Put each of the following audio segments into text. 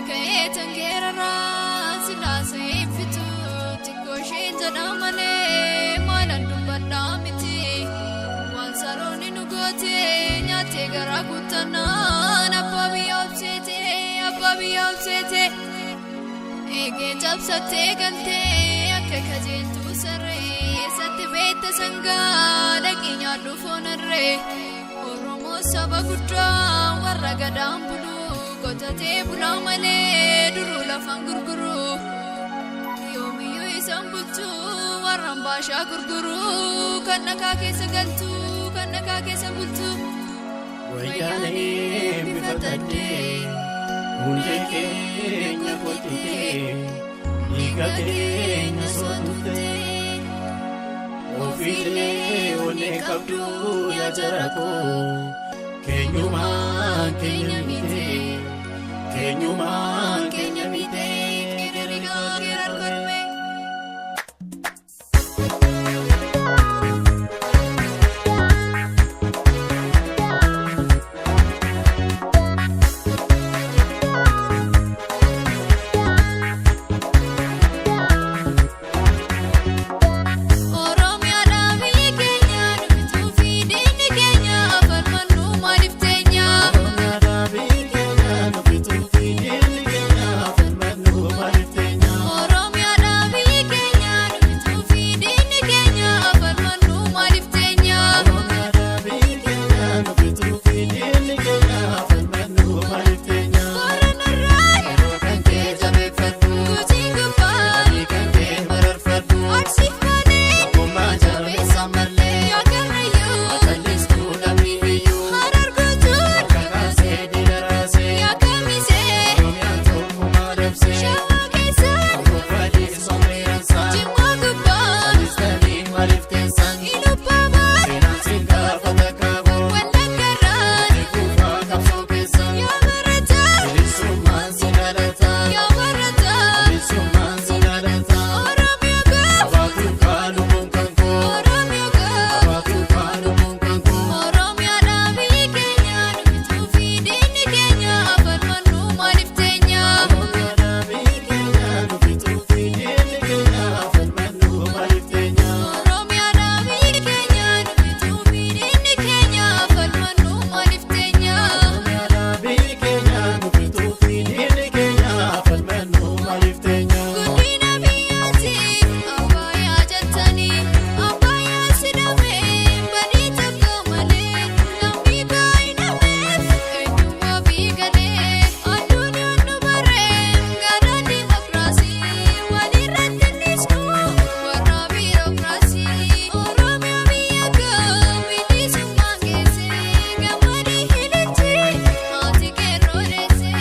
Ka'ee tangeeraraa silaasee fitu xiqqoo isheen jedha malee maalaan dubbadhaa miti. Waan saroonni nu goote nyaattee garaa guuttannaan abbaa biyya obseete, abbaa biyya obseete. Eegee cabsattee galtee akka kajeeltuu sarree satti beekta sangaa dhaqii nyaadhu foon harree. Oromoo saba guddaa warra gadaan bulu qotatee bulaa malee duruu lafaan gurguru. Yoomiyyuu isaan bulchuu warra baashaa gurguru kan dhakaa keessa galtu kan dhakaa keessa bultu. Wayyaanee bifa taddee hundee keenya qottitee dhiiga keenya sootuttee ofiilee onnee qabdu yaa jara koo keenyumaan keenya mite, keenyumaan keenya mite. Qeerrigaa qeerar kormee. Oromiyaadhaa biyyi keenya nuti fi diinni keenya falmannu maaliif teenya? Oromiyaadhaa biyyi keenya nuti fi diinni keenya falmannu maaliif teenya? Oromiyaadhaa biyyi keenya nuti fi diinni keenya falmannu maaliif teenya? Oromiyaadhaa biyyi keenya nuti fi diinni keenya falmannu maaliif teenya? Booranarraa Yeroo kan kee jabeeffadhu, Gujii gubbaa adii kan kee mararfadhu, Arsiif malee ogummaa jabeessa malee, yaa Karrayyuu akallistuu lammii iyyuu, Harar guutuun harka kaasee diina raasee, yaa Kamisee Oromiyaan tokkummaa dabsee, Shawaa keessaan ogummaa somreeransaa, Jimmaa gubbaa callisanii maaliif teessan? Ilubbaabaar Seenaan siin gaafata kaaboo, Wallaggarraan kuufaa qabsoo keessan, yaa barataa bilisummaan si dhalataa, yaa barataa bilisummaan si dhalataa. Oromiyaa gaaf Abaatu kaaluun kan koo, Oromiyaa gaaf abaatu kaaluun kan koo. Oromiyaadhaa biyyi keenya nuti fi diinni keenya falmannu maaliif teenya? Oromiyaadhaa biyyi keenya nuti fi diinni keenya falmannu maaliif teenya? Oromiyaadhaa biyyi keenya nuti fi diinni keenya falmannu maaliif teenya? Oromiyaadhaa biyyi keenya nuti fi diinni keenya falmannu maaliif teenya? Guddina biyyaatiif abbayaa jettanii abbayaa sidhamee badii tokko malee lammii baay'inameef eenyummaa biigalee addunyaan nu baree gara dimokiraasii walirratti dhiisnu warra biirokiraasii. Oromiyaa biyya koo bilisummaan geesse gammadii hilichi haati qeerroo deesse.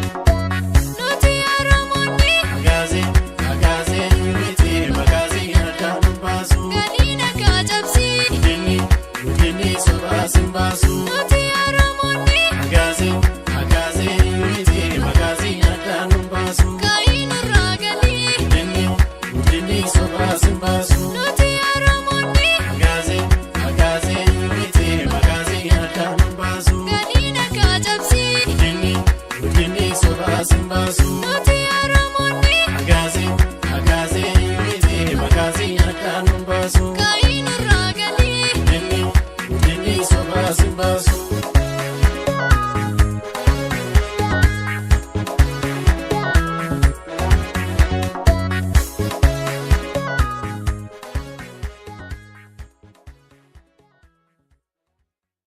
Nuti Oromoonni Magaazii, magaazii miti magaazii addaan nu baasu. galii nagaa cabsii. Guddinni, guddinni sobaa sin baasu. Nuti Oromoonni Magaazii, magaazii miti magaazii addaan nu baasu. kaayii nurraa galii. Guddinni, guddinni sobaa sin baasu.